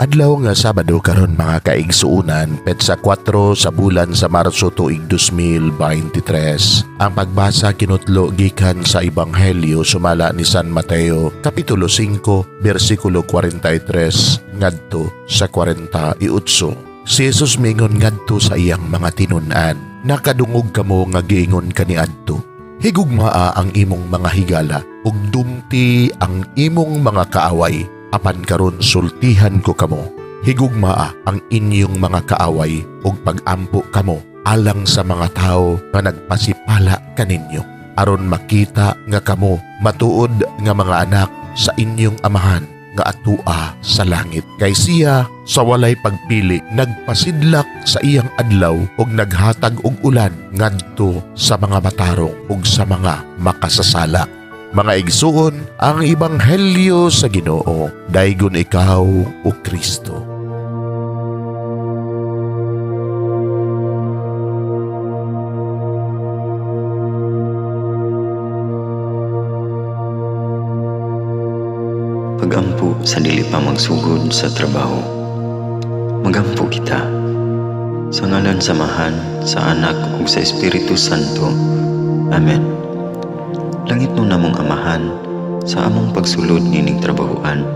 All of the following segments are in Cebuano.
Adlaw nga Sabado karon, mga kaigsuunan, petsa 4 sa bulan sa Marso, tuig 2023. Ang pagbasa kinutlo gikan sa Ebanghelyo sumala ni San Mateo, kapitulo 5, bersikulo 43 ngadto sa 48. Si Jesus mingon ngadto sa iyang mga tinun-an, "Nakadungog kamo nga giingon kaniadto, 'Higugmaa ang imong mga higala ug dumti ang imong mga kaaway.' Apan karon sultihan ko kamo, higugmaa ang inyong mga kaaway ug pagampo kamo alang sa mga tao nga nagpasipala kaninyo, aron makita nga kamo matuod nga mga anak sa inyong Amahan nga atua sa langit. Kay siya sa walay pagpili nagpasidlak sa iyang adlaw ug naghatag og ulan ngadto sa mga matarong ug sa mga makasasala." Mga igsuon, ang ebanghelyo sa Ginoo. Daygon ikaw, o Kristo. Pagampo sa dili pa magsugod sa trabaho. Magampo kita. Sa ngalan sa Amahan, sa Anak ug sa Espiritu Santo. Amen. Langit no namong Amahan, sa among pagsulod nining trabahoan,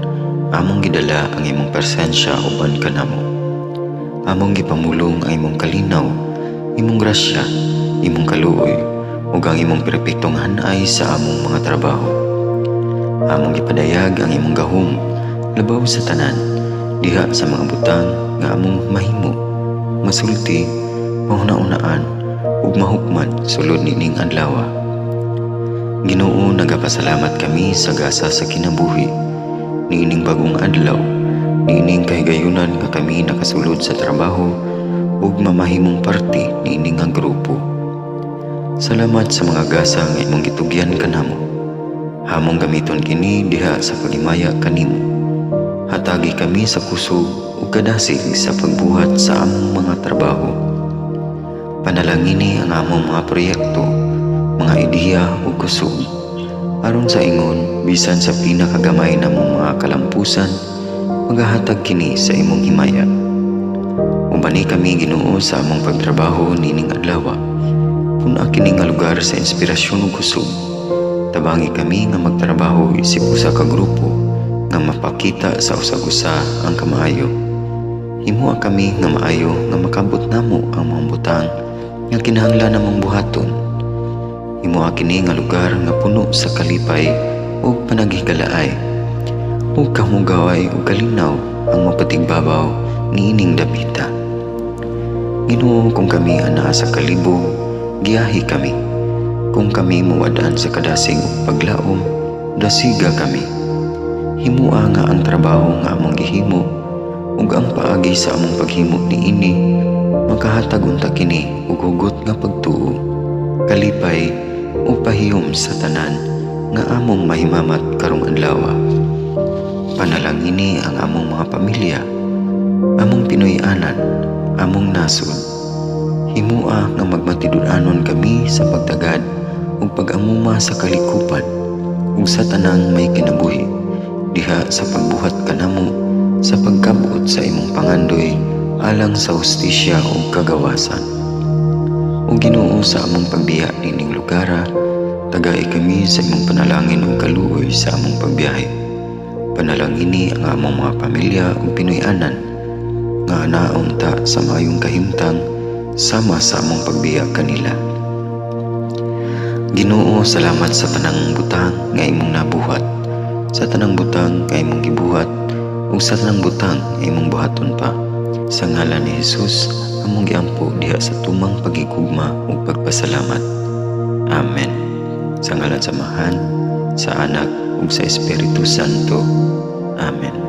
among gidala ang imong presensya uban kanamo. Among gipamulong ang imong kalinaw, imong grasya, imong kaluoy, ug ang imong perpektong hanay sa among mga trabaho. Among gipadayag ang imong gahom labaw sa tanan diha sa mga butang nga among mahimo, masulti, mahuna-unaan ug mahukman sulod nining adlaw. Ginoo, nagapasalamat kami sa gasa sa kinabuhi niining bagong adlaw, niining kahigayunan nga kami nakasulod sa trabaho ug mamahimong parte niini nga grupo. Salamat sa mga gasa nga imong gitugyan kanamo. Among gamiton kini diha sa paghimaya kanimo. Hatagi kami sa kusog ug kadasig sa pagbuhat sa among mga trabaho. Panalangini ang among mga proyekto, mga ideya ug kusog, aron sa ingon bisan sa pinakagamay namong mga kalampusan, magahatag kini sa imong himaya. Ubani kami, Ginoo, sa among pagtrabaho nining adlaw. Pun-a kini nga lugar sa inspirasyon ug kusog. Tabangi kami nga magtrabaho isip usa ka grupo nga mapakita sa usag-usa ang kamaayo. Himoa kami nga maayo nga makabot namo ang mga butang nga kinahanglan namong buhaton. Himoa kini nga lugar nga puno sa kalipay ug panaghigalaay, ug kamugaway ug kalinaw ang mapatigbabaw niining dapita. Ginoo, kung kami anaa sa kalibog, giyahi kami. Kung kami muwad-an sa kadasig ug paglaom, dasiga kami. Himoa nga ang trabaho nga among gihimo ug ang paagi sa among paghimo niini makahatag unta kini og hugot nga pagtuo, kalipay ug pahiyom sa tanan nga among mahimamat karong adlaw. Panalangini ang among mga pamilya, among Pinoy-anan, among nasod. Himoa nga magmatinud-anon kami sa pagtagad ug pag-amuma sa kalikupan ug sa tanang may kinabuhi diha sa pagbuhat kanamo sa pagkabot sa imong pangandoy alang sa hustisya ug kagawasan. O Ginoo, sa among pagbiya nining lugara, tagai kami sa imong panalangin ug kaluoy sa among pagbiyahe. Panalangini ang among mga pamilya ug Pinoy-anan nga anaon ta sa maayong kahimtang sama sa among pagbiya kanila. Ginoo, salamat sa tanang butang nga imong nabuhat, sa tanang butang nga imong gibuhat, ug sa tanang butang nga imong buhaton pa. Sa ngalan ni Jesus, among giampo diha sa tumang pagigugma ug pagpasalamat. Amen. Sa ngalan sa Amahan, sa Anak ug sa Espiritu Santo. Amen.